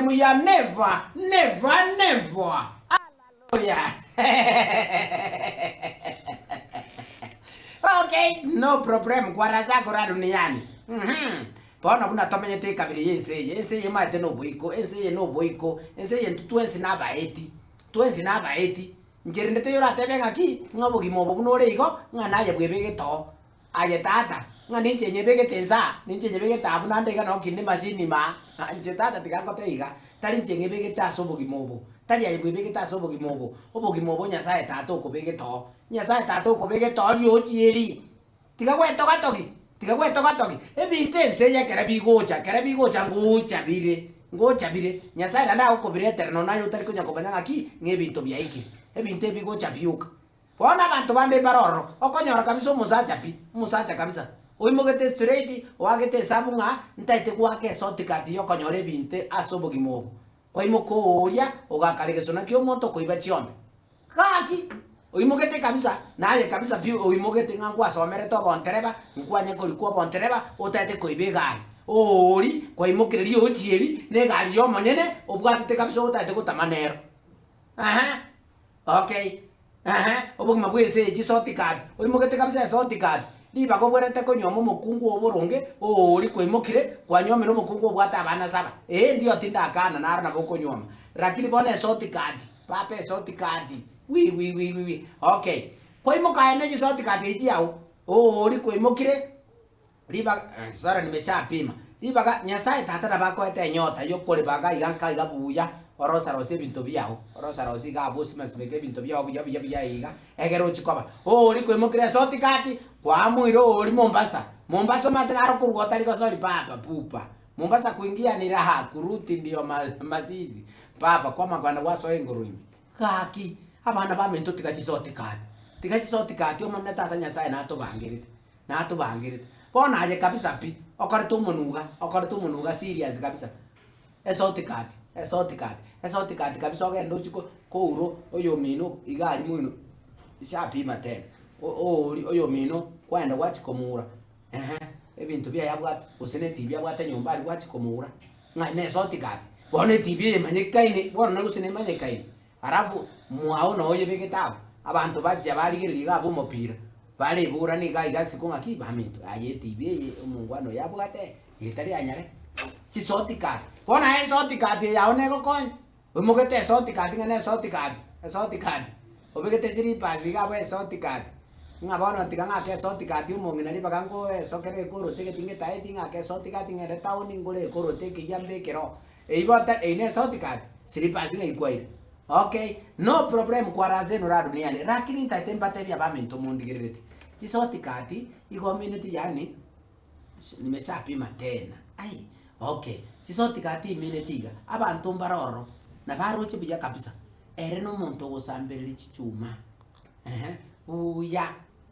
Eproblem ya never, never, never. Hallelujah. Okay, no problem kwara zako ra duniani. Mhm. Bono buna tomenyete ekabira y'ense eye, ense eye emaete noboiko, ense eye noboiko, ense eye intwe twensi nabaeti, twensi nabaeti. Inche rende teiyo oratebe ng'aki, ng'a obogima obo buna ore igo, ng'a naye bwebegete oo. Aye tata, ng'a ninche nyebegete inse aa, ninche nyebegete abwo naende iga noo kinde emasini ime aa, inche tata tiga ngotebi iga, tari inche ng'ebegete ase obogima obo, tari aye bwebegete ase obogima obo, obogima obo Nyasaye tata okobegete oo. Nyasaye tata okobegete oo riochi eri, tiga gwetogatogi, tiga gwetogatogi, ebinto ense eye ekere bigocha, ekere bigocha ngocha bire, ngocha bire, Nyasaye naende agokobiretera nonya naye otari konya komanya ng'aki, ng'a ebinto biaikire, ebinto ebi bigocha bioka. Bono abanto bande mbare ororo, okonyora kabisa omosacha pi, omosacha kabisa, oimogete straight, oagete esabu ng'a ntaete goaka eshortcut yokonyora ebinto ase obogima obo. Kwaimoka oria, ogakara egesona ki'omonto okoiba chiombe. Gaki! Oimogete kabisa, naye kabisa pi oimogete ng'a nkwasomerete obontereba, nkwanya korikwa obontereba, otaete koiba egari. Oori, kwaimokire riochi eri, na egari y'omonyene, obwatete kabisa otaete gotama nero. Ehe. Okay, ehe, obogima bw'ense eye chisotikati, oimogete kabisa esotikati, ribaga obwenerete konyuoma omokungu oo boronge, ooria kwaimokire, kwanyuomire omokungu obwate abana saba, ee ndio tindakana naro nabo okonyuoma, rakini bono esotikati, papa esotikati, wi wi wi wi wi, okay, kwaimoka aye ne chisotikati echi chiago, ooria kwaimokire. Ribaga, sorry nimeshapima, ribaga Nyasaye Tata nabo akoete enyota y'okoribaga iga nka iga buya, orosa-rosie ebinto biao, orosa-rosie iga abwo osima-simeke ebinto biao buya buya buya iga, egere ochie koba. Oori koimokire esotikati, kwamoira oori Mombasa, Mombasa omanyete naro okorwa otari gosori papa pupa, Mombasa kuingia ni raha, kuruti ndio mazizi, papa kwamanya kogenda gwasoa engoro ime. Gaki, abana baminto tiga chisotikati, tiga chisotikati Omonene Tata Nyasaye natobangerete. Natobangerete. Bono aye kabisa pi, okorete omonuga, okorete omonuga serious kabisa. Eshortcut, eshortcut, eshortcut kabisa ogende ochie ko koura oyomino iga aria moino nshapima tena, o oria oyomino kwaenda gwachia komoura ehe, ebinto biaye abwate, gose na etibi abwate nyomba aria gwachia komoura, ng'a ne eshortcut. Bono etibi eye emanyekaine, bono na gose nemanyekaine. Alafu mwao noo oyebegete abwo, abanto bachia barigereria iga abwo omopira, bareborana iga iga isiko ng'aki baminto, aye etibi eye omongwana oyo abwate eye tari anyare, chisotikati. Bono aye esotikati eye yao negokonya, oimogete esotikati ng'a ne esotikati, esotikati, obegete slippers iga abwo esotikati, ng'a bono tiga ng'ake esotikati omong'ina ribaga nkoesokere ekorote egeti ngetaeti ng'ake esotikati ng'ende town ngore ekorote ekeyia mbekere oo. Eyio bota eyio ne shortcut, slippers ng'ai kwaire. Okay, no problem kwara ase eno ra duniani, lakini ntaete mbatebie abaminto mondigerereti, chishortcut igo omineti yaani nimeshapima tena ai okay, chishortcut imineti iga, abanto mbare ororo, nabaroche buya kabisa, ere na omonto ogosambereria chichuma ehe, buya,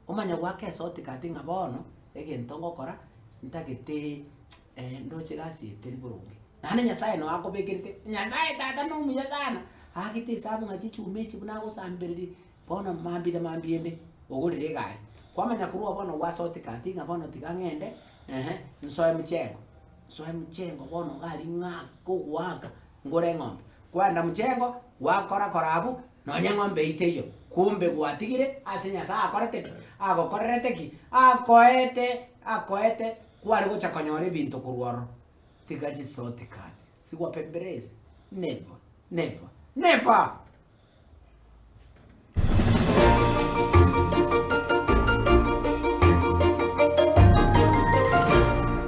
omanye goaka eshortcut ng'a bono, egento ngokora, ntagete ndoche egasi eye teri boronge. Naende Nyasaye noo akobekerete, Nyasaye tata nomuya sana, aagete esabu ng'a chichuma echi buna agosambereria, bono mambia na mambia ende, ogorire egari. Kwamanya korwa bono gwasotika ati ng'a bono tiga ng'ende ehe, nsoe mchengo, nsoe mchengo bono iga aria ng'ake ogoaka, ngore eng'ombe. Kwaenda mchengo, gwakora kora abwo, nonya eng'ombe eyio teiyo, kumbe gwatigire ase Nyasaye akorete ki? Agokorerete ki? Akoete, akoete, kware gocha konyora ebinto korwa ororo. Tiga chisotikati sigwapemberese, never, never, never!